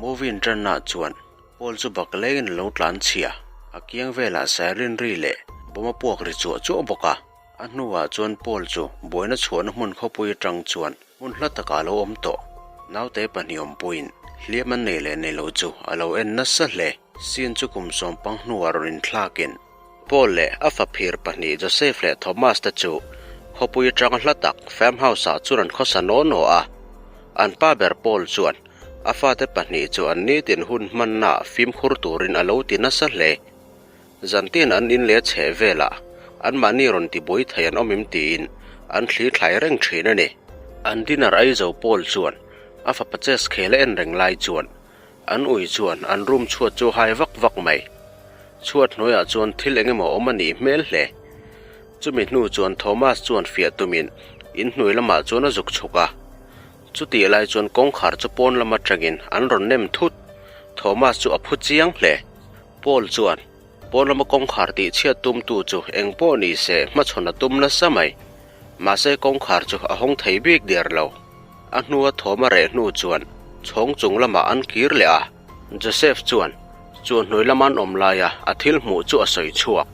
Movie inṭannaah chuan Paul chu baklengin a lo tlan chhia. A kiang velah siren ri leh bawm a puak ri chuah chuah bawk a. A hnuah chuan Paul chu buaina chhuahna hmun khawpui atang chuan hmun hla takah a lo awm tawh. Naute pahnih awmpuiin hliam an nei leh nei lo chu a lo en nasa hle. Scene chu kum sawmpang hnuah rawn inthlakin Paul leh a faphir pahnih Joseph leh Thomas te chu khawpui atanga hla tak farm house ah chuan an khawsa naw naw a. An pa ber Paul chuan a fate pahnih chu an nitin hun hmanna ah fimkhur turin a lo ti nasa hle. Zantin an in leh chheh velah anmahni rawn ti buai thei an awm em tiin an thli thlai reng thin a ni. An dinner ei zo Paul chuan a fapa chess khel a en reng lai chuan An ui chuan an room chhuat chu hai vak vak mai. Chhuat hnuaiah chuan thil eng emaw awm a nih hmel hle. Chumi hnu chuan Thomas chuan fiah tumin in hnuai lamah chuan a zuk chhuk a. Chutih lai chuan kawngkhar chu pawn lam atangin an rawn nem thut. Thomas chu a phu chiang hle. Paul chuan pawn lama kawngkhar tih chhiat tumtu chu eng pawh ni se hmachhawn a tum nasa mai. Mahse kawngkhar chu a hawng thei bik der lo. A hnua thawm a reh hnu chuan chhawng chung lamah an kir leh a. Joseph chuan chu hnuai lama an awm laia a thil hmuh chu a sawi chhuak.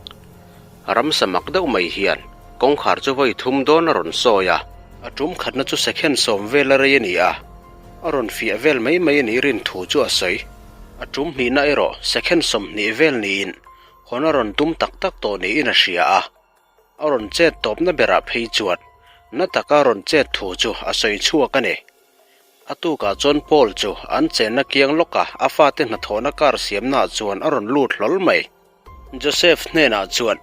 Ramsa mak deuh mai hian kawngkhar chu vawi thum dawn a rawn sawi a. A tum khatna chu second sawm vel a rei a ni a, a rawn fiah vel mai mai a nih rin thu chu a sawi. A tum hnihna erawh second 20 vel niin hawn a rawn tum tak tak tawh niin a hria a. A rawn chet tawpna berah phei chuan na taka rawn chet thu chu a sawi chhuak a ni. A tukah chuan Paul chu an chenna kiang lawka a fate hnathawhna kar siamnaah chuan a rawn lut hlawl mai. Joseph hnenah chuan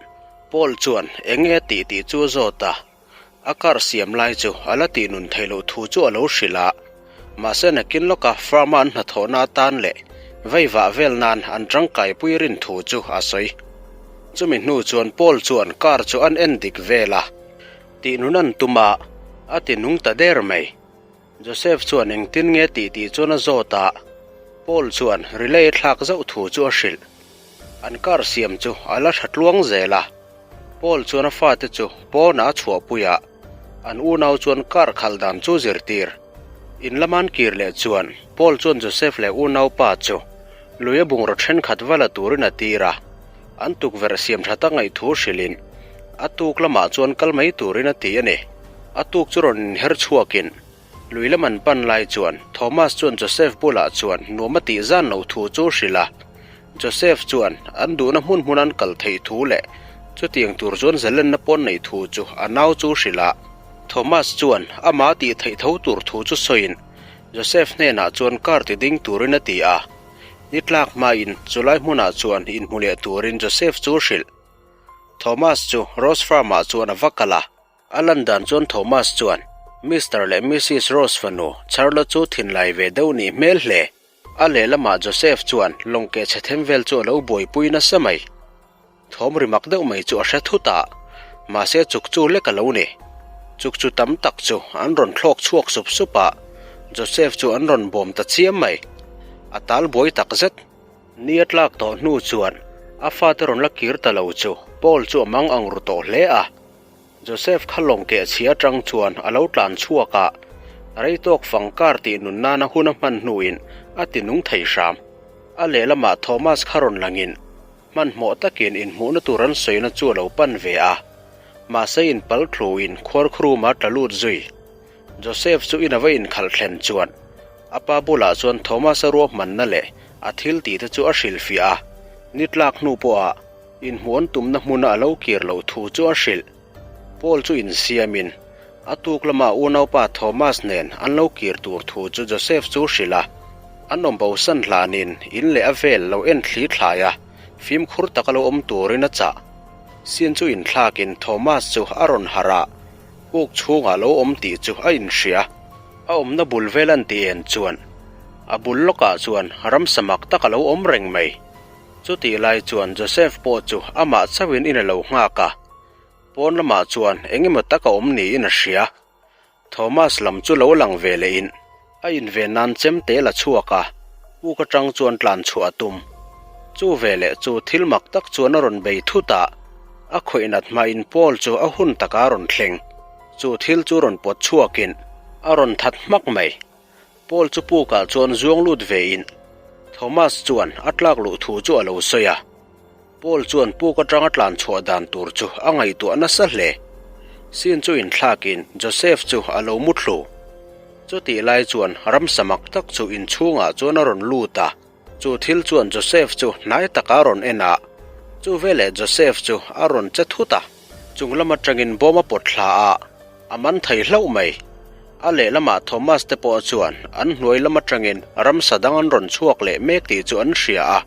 Paul chuan eng nge tih tih chu a zawt a, a kar siam lai chu a la tih nun theih loh thu chu a lo hrilh a. Mahse nakin lawka farm-a an hnathawhna atan leh veivah vel nan an tangkaipui rin thu chu a sawi. Chumi hnu chuan Paul chuan car chu an en dik vel a, tih nun an tum a, a ti nung ta der mai. Joseph chuan engtin nge tih tih chuan a zawt a, Paul chuan relay thlak zauh thu chu a hrilh. An car siam chu a la tha tluang zel a, Paul chuan a fate chu pawnah a chhuahpui a, an unau chuan car khalh dan chu zirtir. In lama an kir leh chuan Paul chuan Joseph leh unaupa chu lui a bungraw thenkhat va la turin a tir a, an tukverh siam tha tak ngaih thu hrilhin a tuk lamah chuan kal mai turin a ti a ni. A tuk chu rawn inher chhuakin lui lam an pan lai chuan Thomas chuan Joseph bulah chuan nuam a tih zan loh thu chu hrilh a, Joseph chuan an duhna hmun hmun an kal theih thu leh chutiang tur chuan zalenna pawn neih thu chu a nau chu hrilh a. Thomas chuan amah tih theih tho tur thu chu sawiin Joseph hnenah chuan car ti ding turin a ti a. Ni tlak hmain chulai hmunah chuan inhmu leh turin Joseph chu hrilh. Thomas chu Rose Farm-ah chuan a va kal a. A lan dan chuan Thomas chuan Mister leh Missus Rose fanu Charlotte chu thinlai ve deuh nih hmel hle. A lehlamah Joseph chuan lawng keh chhe them vel chu a lo buaipui nasa mai. Thawm ri mak deuh mai chu a hre thut a, mahse chuk chu lek a lo ni. Chuk chu tam tak chu an rawn thlawk chhuak sup sup a, Joseph chu an rawn bawm ta chiam mai. A tal buai tak zet. Ni a tlak tawh hnu chuan a fate rawn la kir ta lo chu Paul chu a mang ang ru tawh hle a. Joseph kha lawng keh chhia atang chuan a lo tlan chhuak a, rei tawk fang kar tih nun nana hun a hman hnuin a ti nung thei hram. A lehlamah Thomas kha rawn langin hmanhmawh takin inhmuhna tur an sawina chu a lo pan ve a, mahse inpal thluin khuarkhruma tla lut zui. Joseph chu in a va inkhalh thlen chuan a pa bulah chuan Thomas-a ruahmanna leh a thil tih te chu a hrilhfiah a, ni tlak hnu pawha inhmuh an tumna hmuna a lo kir loh thu chu a hrilh. Paul chu insiamin a tuk lama unaupa Thomas nen an lo kir tur thu chu Joseph chu hrilh a, an awm bosan hlanin in leh a vel lo en thli thlai a, fimkhur taka lo awm turin a chah. Sin chu inthlakin Thomas chu a rawn harh a, Puk chhungah lo awm tih chu a inhria. A awmna bul vel an ti en chuan a bul lawkah chuan ramsa mak tak a lo awm reng mai. Chutih lai chuan Joseph pawh chu amah chauhin in a lo nghak a, pawn lamah chuan eng emaw tak a awm niin a hria. Thomas lam chu lo lang ve lehin a inven nan chemte la chhuak a, puk atang chuan tlan chhuah a tum. Chu veleh chu thil mak tak chuan a rawn bei thut a, a khawih nat hmain Paul chu a hun takah a rawn thleng. Chu thil chu rawn pawt chhuakin a rawn that hmak mai. Paul chu pukah chuan zuang lut vein Thomas chuan a tlak luh thu chu a lo sawi a. Paul chuan puk atanga tlan chhuah dan tur chu a ngaihtuah nasa hle. Scene chu inthlakin Joseph chu a lo mu thlu. Chutih lai chuan ramsa mak tak chu inchhungah chuan a rawn lut a. Chu thil chuan Joseph chu hnai taka a rawn en a. Chu veleh Joseph chu a rawn che thut a. Chung lam atangin bawm a pawt thla a, a man thei hlauh mai. A lehlamah Thomas te pawh chuan an hnuai lam atangin ramsa dang an rawn chhuak leh mek tih chu an hria a.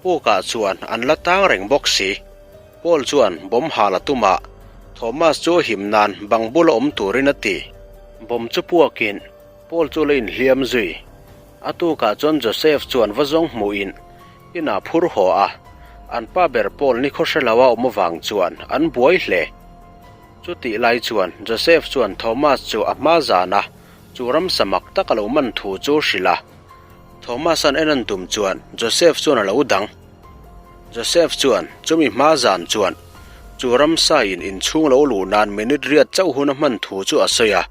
Pukah chuan an la tang reng bawk si. Paul chuan bomb hal a tum a, Thomas chu a him nan bang bula awm turin a ti. Bomb chu puakin Paul chu la inhliam zui. A tukah chuan Joseph chuan va zawng hmuhin inah phur haw a, an pa ber Paul ni khaw hre lo a awm avang chuan an buai hle. Chutih lai chuan Joseph chuan Thomas chu a hma zan a, chu ramsa mak tak a lo man thu chu hrilh a. Thomas-a'n en an tum chuan Joseph chuan a lo dang. Joseph chuan chumi hma zan chuan chu ramsa in inchhung lo luh nan minute riat chauh hun a hman thu chu a sawi a.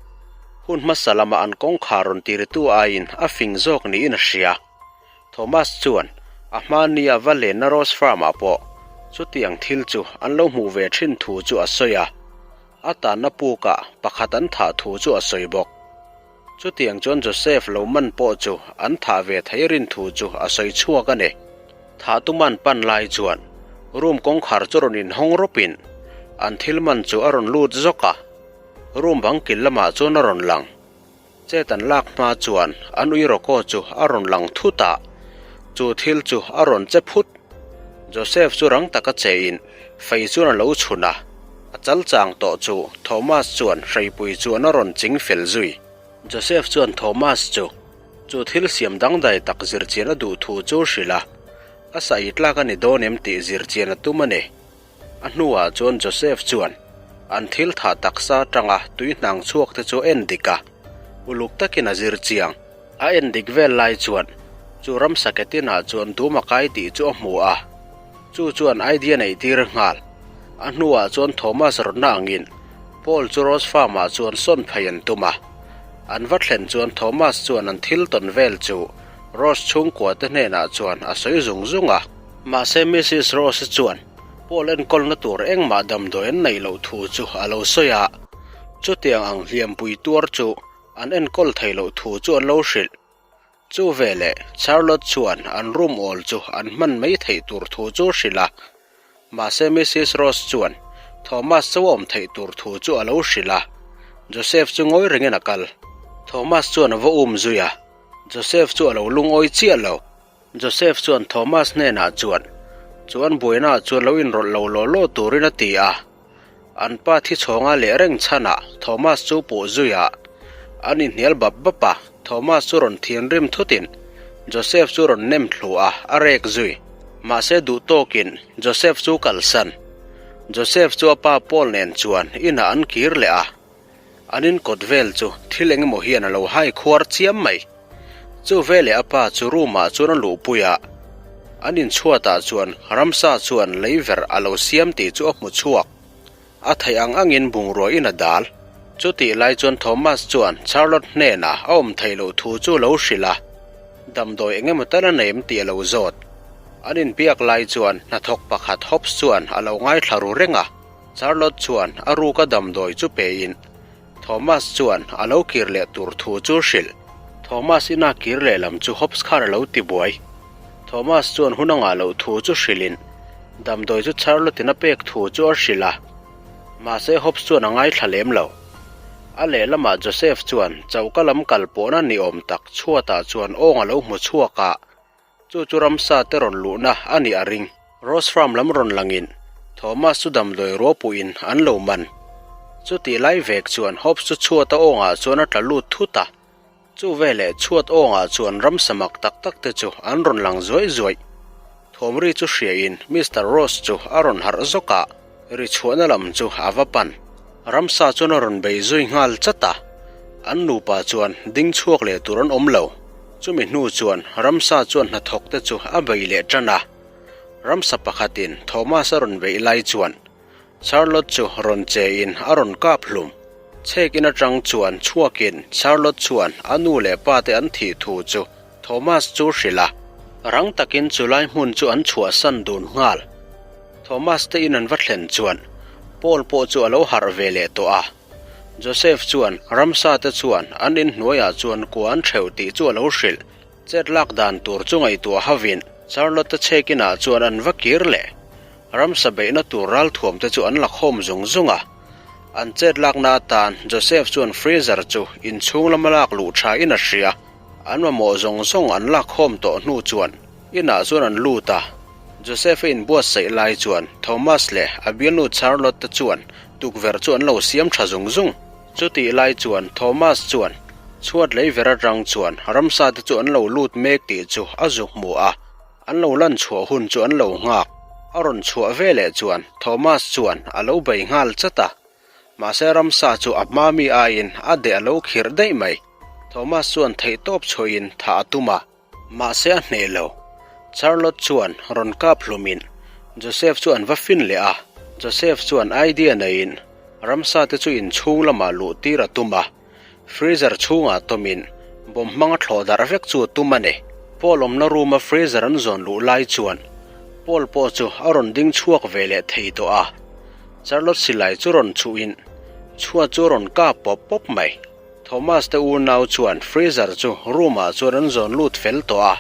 Hun hmasa lama an kawngkhar rawn tiritu aiin a fing zawk niin a hria. Thomas chuan a hmani a va lenna Rose Farm-ah pawh chutiang thil chu an lo hmuh ve thin thu chu a sawi a. A tanna pukah pakhat an thah thu chu a sawi bawk. Chutiang chuan Joseph lo man pawh chu an thah ve thei rin thu chu a sawi chhuak a ni. Thah tuman pan lai chuan room kawngkhar chu rawn inhawng rawpin an thil man chu a rawn lut zawk a, room bang kil lamah chuan a rawn lang. Chet an lak hma chuan an ui rawkaw chu a rawn lang thut a, chu thil chu a rawn che phut. Joseph chu rang taka chein fei chuan a lo chhun a. A chal chang tawh chu Thomas chuan hreipui chuan a rawn ching fel zui. Joseph chuan Thomas chu chu thil siam dangdai tak zirchian a duh thu chu hrilh a, a saih tlak a ni dawn em tih zirchian a tum a ni. A hnuah chuan Joseph chuan an thil thah taksa atanga tui hnang chhuak te chu a en dik a, uluk takin a zir chiang. A en dik vel lai chuan chu ramsa ketinah chuan dum a kai tih chu a hmu a, chu chuan idea neih tir nghal. A hnuah chuan Thomas rawtna angin Paul chu Rose Farm-ah chuan sawn phei an tum a. An va thlen chuan Thomas chuan an thil tawn vel chu Rose chhungkua te hnenah chuan a sawi zung zung a. Mahse Mrs Rose chuan Paul enkawlna tur engmah damdawi an neih loh thu chu a lo sawi a, chutiang ang hliampui tuar chu an enkawl thei loh thu chu an lo hrilh. Chu veleh Charlotte chuan an room awl chu an hman mai theih tur thu chu hrilh a. Mahse Mrs Ross chuan Thomas chu a awm theih tur thu chu a lo hrilh a. Joseph chu ngawi rengin a kal. Thomas chuan a va um zui a, Joseph chu a lo lungawi chiah lo. Joseph chuan Thomas hnenah chuan chuan buainaah chuan lo inrawlh lo law law turin a ti a. An pa thi chhawnga leh reng chhanah Thomas chu puh zui a, an inhnial bap bap a, Thomas chu rawn thinrim thutin Joseph chu rawn nem thlu a, a rek zui. Mahse duh tawkin Joseph chu kalsan. Joseph chu a pa Paul nen chuan inah an kir leh a. An inkawt vel chu thil eng emaw hian a lo hai khuar chiam mai. Chu veleh a pa chu room ah chuan a luhpui a, an inchhuatah chuan ramsa chuan lei verh a lo siam tih chu a hmu chhuak. A theih ang angin bungrua in a dal. Chutih lai chuan Thomas chuan Charlotte hnenah a awm theih loh thu chu lo hrilh a, damdawi eng emaw tal a nei em tih a lo zawt. An inbiak lai chuan hnathawk pakhat Hobbs chuan a lo ngaithla ru reng a. Charlotte chuan a ruka damdawi chu pein Thomas chuan a lo kir leh tur thu chu hrilh. Thomas ina kir leh lam chu Hobbs khan a lo ti buai. Thomas chuan hun a ngah loh thu chu hrilhin damdawi chu Charlotte-in a pek thu chu a hrilh a. Mahse Hobbs chuan a ngaithla lem lo. A lehlamah Joseph chuan choka lam kal pawhna ni awm tak chhuatah chuan awng a lo hmu chhuak a. Chu chu ramsa te rawn luhna a nih a ring. Rose Farm lam rawn langin Thomas chu damdawi ruapuiin an lo man. Chutih lai vek chuan Hobbs chu chhuat a awngah chuan a tla lut thut a. Chu veleh chhuat awngah chuan ramsa mak tak tak te chu an rawn lang zuaih zuaih. Thawmri chu hriain Mister Rose chu a rawn harh zawk a, ri chhuahna lam chu a va pan. Ramsa chuan a rawn bei zui nghal chat a, an nupa chuan ding chhuak leh tur an awm lo. Chumi hnu chuan ramsa chuan hnathawk te chu a bei leh tan a. Ramsa pakhatin Thomas a rawn beih lai chuan Charlotte chu rawn che in a rawn kap hlum. Chhek in atang chuan chhuakin Charlotte chuan a nu leh pa te an thih thu chu Thomas chu hrilh a. Rang takin chulai hmun chu an chhuahsan dun nghal. Thomas te in an va thlen chuan Paul pawh chu a lo harh ve leh tawh a. Joseph chuan ramsa te chuan an in hnuaiah chuan kua an hreuh tih chu a lo hrilh. Chet lak dan tur chu ngaihtuah hovin Charlotte te chhek inah chuan an va kir leh. Ramsa beihna tur ralthuam te chu an la khawm zung zung a. An chet lakna atan Joseph chuan freezer chu inchhung lama lak luh tha in a hria. An mamawh zawng zawng an lak khawm tawh hnu chuan inah chuan an lut a. Joseph a inbuatsaih lai chuan Thomas leh a bialnu Charlotte te chuan tukverh chu an lo siam tha zung zung. Chutih lai chuan Thomas chuan chhuat lei ver atang chuan ramsa te chu an lo lut mek tih chu a zu hmu a. An lo lan chhuah hun chu an lo nghak. A rawn chhuah ve leh chuan Thomas chuan a lo bei nghal chat a. Mahse ramsa chu a hma mi aiin a deh a lo khirh daih mai. Thomas chuan theihtawp chhuahin thah a tum a. Mahse a hneh lo. Charlotte chuan rawn kap hlumin Joseph chu an va fin leh a. Joseph chuan idea neiin ramsa te chu inchhung lamah luh tir a tum a. Freezer chhungah tawmin bomb hmanga thlawh darh vek chu a tum a ni. Paul awmna room a freezer an zawn luh lai chuan Paul pawh chu a rawn ding chhuak ve leh thei tawh a. Charlotte silai chu rawn chhuhin chhuat chu a rawn kap pawp pawp mai. Thomas te unau chuan freezer chu room ah chuan an zawn lut fel tawh a.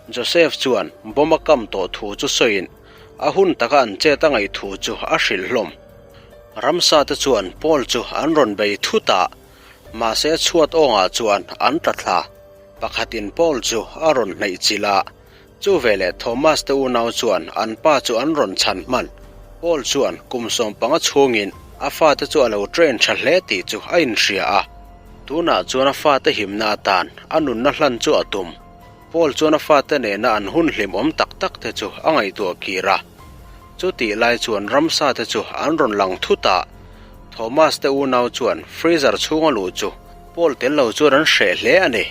Joseph chuan bomb a kam tawh thu chu sawiin a hun taka an chet a ngaih thu chu a hrilh hlawm. Ramsa te chuan Paul chu an rawn bei thut a, mahse chhuat awngah chuan an tla thla. Pakhatin Paul chu a rawn hnaih chilh a, chu veleh Thomas te unau chuan an pa chu an rawn chhan hman. Paul chuan kum 15 chhungin a fate chu a lo train tha hle tih chu a inhria a, tunah chuan a fate himna atan a nunna hlan chu a tum. Paul chuan a fate nena an hun hlimawm tak tak te chu a ngaihtuah kir a. Chutih lai chuan ramsa te chu an rawn lang thut a, Thomas te unau chuan freezer chhunga luh chu Paul tel lo chuan an hreh hle a ni.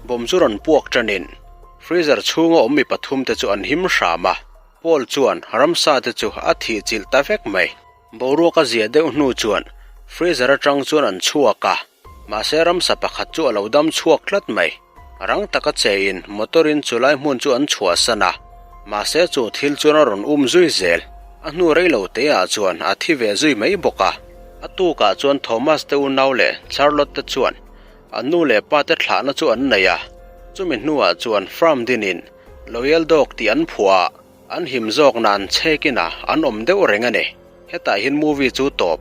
Bomb chu rawn puak tanin freezer chhunga awm mi pathum te chu an him hram a, Paul chuan ramsa te chu a thih chilh ta vek mai. Boruak a zia deuh hnu chuan freezer atang chuan an chhuak a, mahse ramsa pakhat chu a lo dam chhuak tlat mai. Rang taka chein motor in chulai hmun chu an chhuahsan a, mahse chu thil chuan a rawn um zui zel. A hnu rei lo te ah chuan a thi ve zui mai bawk a. A tukah chuan Thomas te unau leh Charlotte te chuan an nu leh pa te thlahna chu an nei a, chumi hnuah chuan farm dinin Loyal Dog tih an phuah a, an him zawk nan chhekin a an awm deuh reng a ni. Hetah hian movie chu tawp.